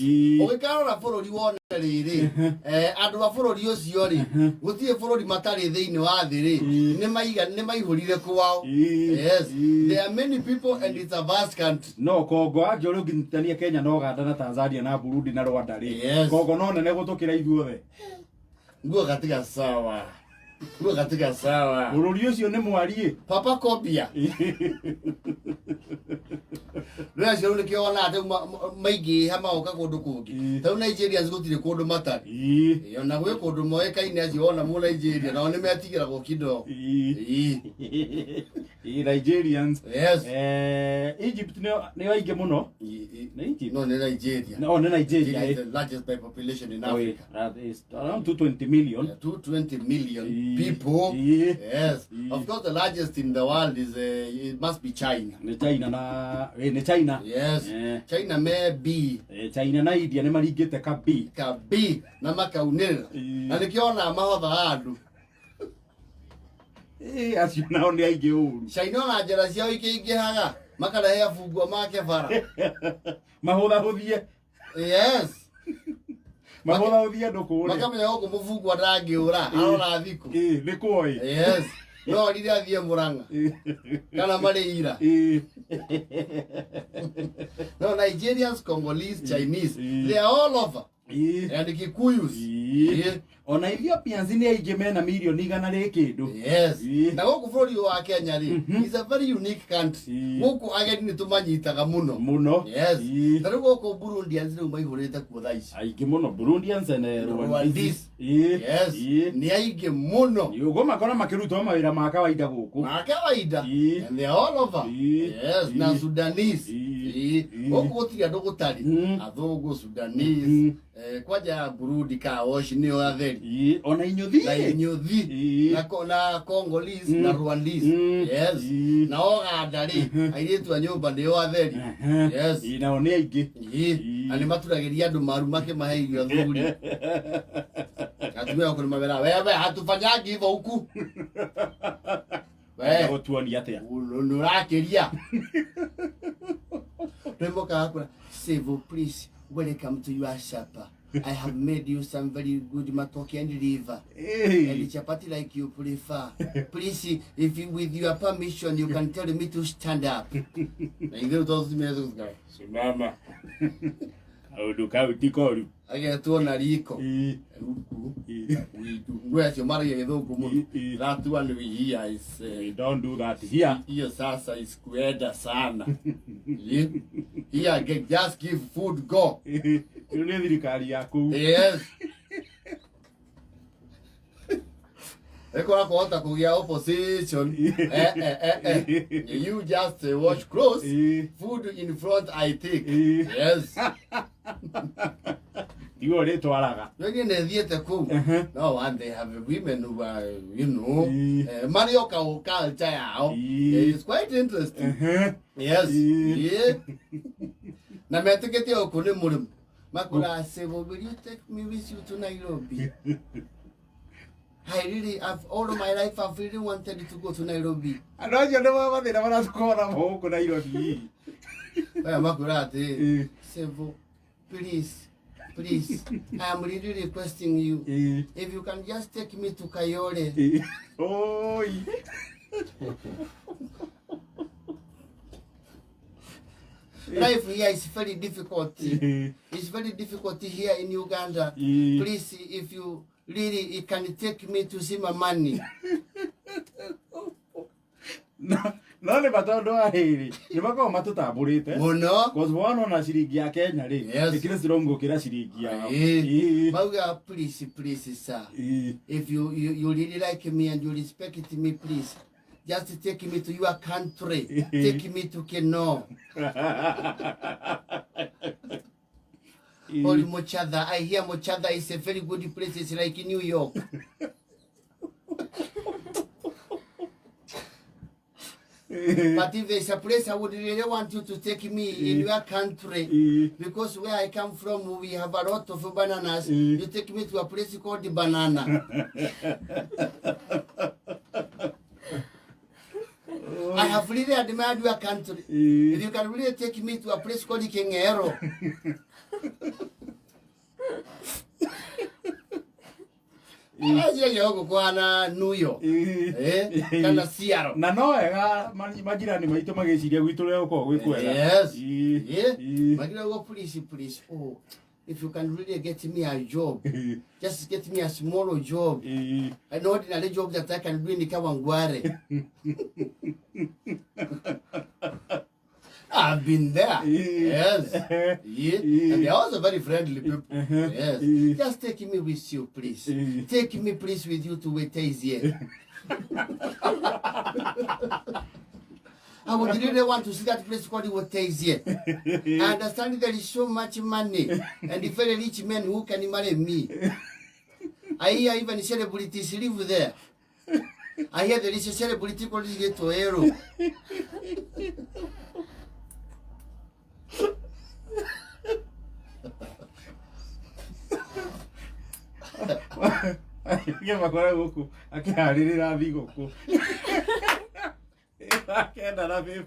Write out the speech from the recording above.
Ii. Ũgĩkarora bũrũri wone rĩrĩ, andũ a bũrũri ũcio rĩ, gũtirĩ bũrũri matarĩ thĩinĩ wa thĩ rĩ, nĩ maihũrire kwao. Yes. There are many people and it's a vast country. No Kongo anja ũrĩa ũngĩnyitithania Kenya na Uganda na Tanzania na Burundi na Rwanda rĩ, Kongo no nene gũtũkĩra ithuothe. Nguo katika sawa. Nguo katika sawa. Bũrũri ũcio nĩ mwariĩ. Papa Kobia. Rĩu acio rĩu nĩkĩo wonaga rĩu maingĩha magoka kũndũ kũngĩ. Ta rĩu Nigerians gũtirĩ kũndũ matarĩ. Ĩĩ, ona gwĩ kũndũ moĩkaine acio wona mũ Nigeria nao nĩ metigĩragwo kidogo. Nigerians. Yes. Egypt nĩo aingĩ mũno. Nĩ Egypt? No, nĩ Nigeria. No, nĩ Nigeria. Nigeria is the largest by population in Africa. That is around 220 million. Yeah, 220 million people. Yes. Of course, the largest in the world is, it must be China. Nĩ China na nĩ China. Yes. China may be. China na India nĩ maringĩte ka B. Ka B na makaunĩrĩra. Na nĩkĩo ona mahothaga andũ. Acio nao nĩ aingĩ ũru. China ona njĩra ciao ikĩingĩhaga makarehe abungwo make bara. Mahũthahũthie. Yes. Mahũthahũthie andũ kũrĩa. Makamenya gũkũ mũbungwa ndangĩũra, arora thikũ. Nĩ kwoĩ. Yes. No rĩrĩa athiĩ Murang'a. Kana marĩ ira. No Nigerians, Congolese, Chinese, they are all over. And Kikuyus. Ona Ethiopians nĩ aingĩ mena mirioni igana rĩ kĩndũ. Yes. Na gũkũ bũrũri wa Kenya rĩ, is a very unique country. Gũkũ ageni nĩ tũmanyitaga mũno. Mũno. Yes. Ta rĩu gũkũ Burundians rĩu maihũrĩte kuo thaa ici. Aingĩ mũno Burundians and Rwandese. Yes. Nĩ aingĩ mũno. Ũguo makora makĩrutwo mawĩra ma kawaida gũkũ. Ma kawaida. And they are all over. Yes. Na Sudanese. Gũkũ gũtirĩ andũ gũtarĩ. Athũngũ, Sudanese. Kwanja Burundi ka wash nĩo atheri. Ona inyuthi. Na inyuthi. Na Congolese na Rwandese. Yes. Na Uganda rĩ, airĩtu a nyũmba nĩo atheri. Yes. Nao nĩ aingĩ. Na nĩ maturagĩria andũ maru makĩmahe irio athuri. Atumia gũkũ nĩ mawĩra, wewe hatufanyangi hivyo huku. We. Gũtuonia atĩa? Nĩ ũrakĩria. Rwĩmbo kakũra, Save please, welcome to your supper. I have made you some very good matoke and liver. And chapati like you prefer. Please, if you, with your permission, you can tell me to stand up. Na ithuĩ tũthimĩte gũthikara. Simama. Kaũndũ kau ti koru. Agetwo na riko. Huku. We do. Ngwe acio maragia gĩthũngũ mũno. That one we hear is We don't do that here. Hiyo sasa is kuenda sana. Here just give food go. Ĩyo nĩ thirikari ya kũu. Yes. Ĩkora kũhota kũgĩa opposition. You just wash clothes. Food in front I take. Yes. Tiwe ũrĩtwaraga. Rĩngĩ nĩ thiĩte kũu. No one they have women who are, you know, marĩ o culture yao. It's quite interesting. Yes. Yeah. Na metĩkĩtie gũkũ nĩ mũrĩmu. Makũra say, will you take me with you to Nairobi? I really have all my life I've really wanted to go to Nairobi. Andũ acio nĩ mathĩna marakorwo namo gũkũ Nairobi. Aya makwĩra atĩrĩ, Sevo, please, please, I am really requesting you. If you can just take me to Kayole. Oi. Life here is very difficult. It's very difficult here in Uganda. Please, if you really you can take me to see my money. No nĩ ma tondũ wa rĩrĩ nĩ makoragwo matũtambũrĩte mũno. Cause wona ona ciringi ya Kenya rĩ, ĩkĩrĩ strong gũkĩra ciringi yao. Mauga please, please sir. If you really like me and you respect me, please just take me to your country. Take me to Keno. Holy Mochada, I hear Mochada is a very good place. It's like New York. But if there's a place I would really want you to take me in your country, because where I come from, we have a lot of bananas. You take me to a place called the Banana. I have really admired your country. If you can really take me to a place called Kengero. Acio gũkũ kwana Nuyo. Eh, kana Ciaro. Na no wega majirani maitũ magĩciria gwitũ ũrĩa gũkoragwo gwĩ kwega. Yes. Yeah. Magira go, please, please. Oh, if you can really get me a job, just get me a small job. An ordinary job that I can do in Kawangware. I've been there. Yes. Yeah. And they're also very friendly people. Yes. Just take me with you, please. Take me, please, with you to Wetaisia. I would really want to see that place called Wetaisia. I understand there is so much money and very rich men who can marry me. I hear even celebrities live there. I hear there is a celebrity called Getoero. Makora gũkũ akĩharĩrĩra thigũkũ 950.